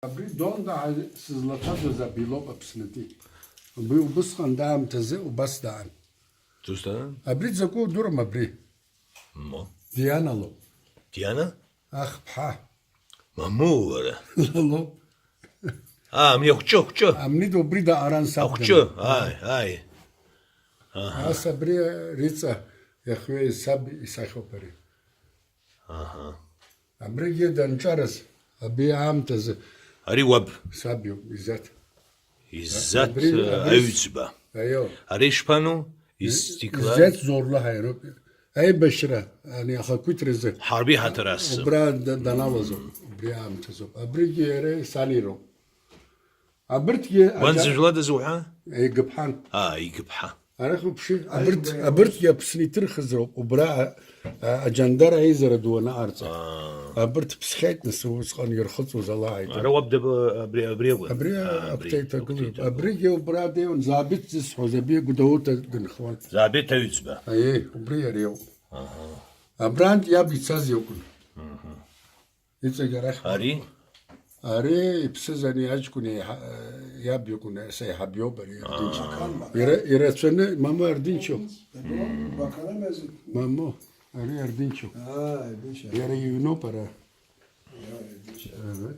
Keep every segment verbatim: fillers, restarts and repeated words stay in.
Абри Донда ҳәа сызлацәажәоз абилоуп Аԥснытәи. Уи убысҟан даамҭазы убас даан. Дызҭада? Абри дзакәу удыруам абри? Мо. Диана лоуп. Диана? Ахԥҳа. Мамоу, уара. Лалоуп. А, амни ахәҷы, ахәҷы. Амни убри даҟаран саб. Ахәҷы, дана. Ааи, ааи. Аҳа. Ас абри Риҵа иахҩеиз саб исахьоуп ари. Аҳа. Абригьы данҿарыз, абри аамҭазы. Ари уаб? Саб иоуп, Иззаҭ. Иззаҭ, абри, э, абри с-, Аҩӡба. Аио. Ари ишԥану? Истеклад? Иззаҭ Зорлаҳа ироуп. Аибашьра, ани ахақәиҭразы. Ҳарби ҳаҭыр асы. Убра да-, даналазоуп, убри аамҭазоуп. Абригьы иара сан ироуп. Абырҭгьы Уан аџьа-, зыжәладаз уҳәа? Игыԥҳан. А, игыԥҳа. Арахь уԥшы, абырҭ, абырҭгьы Аԥсны иҭырхыз роуп, убра, а, а, аџьандар аизара ду анаҟарҵа. Аа. Абырҭ ԥсхьеит, нас, усҟан ирхыҵуаз алааит. Ара уаб даба-, абри, абри акәын? Абри, аа, абри, акәта иҭагылоуп. Акәта иҭагылоуп. Абригьы убра деиуан, Заабит зысҳәоз, абри Гәдоуҭа дынхуан. Заабит Аҩӡба. Аиеи, убри иара иоуп. Аҳа. Абрантә иаб ицаз иакәын. Мгм. Иҵегь арахь. Ари? Ари иԥсыз ани аҷкәын еиҳа-, иаб иакәын, сеиҳаб иоуп ари, Ердинчик. Аа. Ира-, ирацәаны, мамоу, Ердинчик. Мамоу, ари Ердинчик. Аа, Ердинчик. Иара иҩноуп ара. Иара Ердинчик. Ага.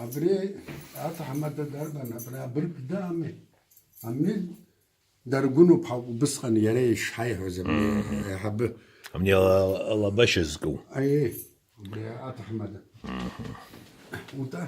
Абри аҭаҳмада дарбан, абра абырг даами? Амни Даргәынуп ҳәа убысҟан иара ишҳаиҳәоз абни Мм. аиҳабы. Абни ала-, алабашьа зкыу. Аиеи, убри аҭаҳмада. Мм. Ута?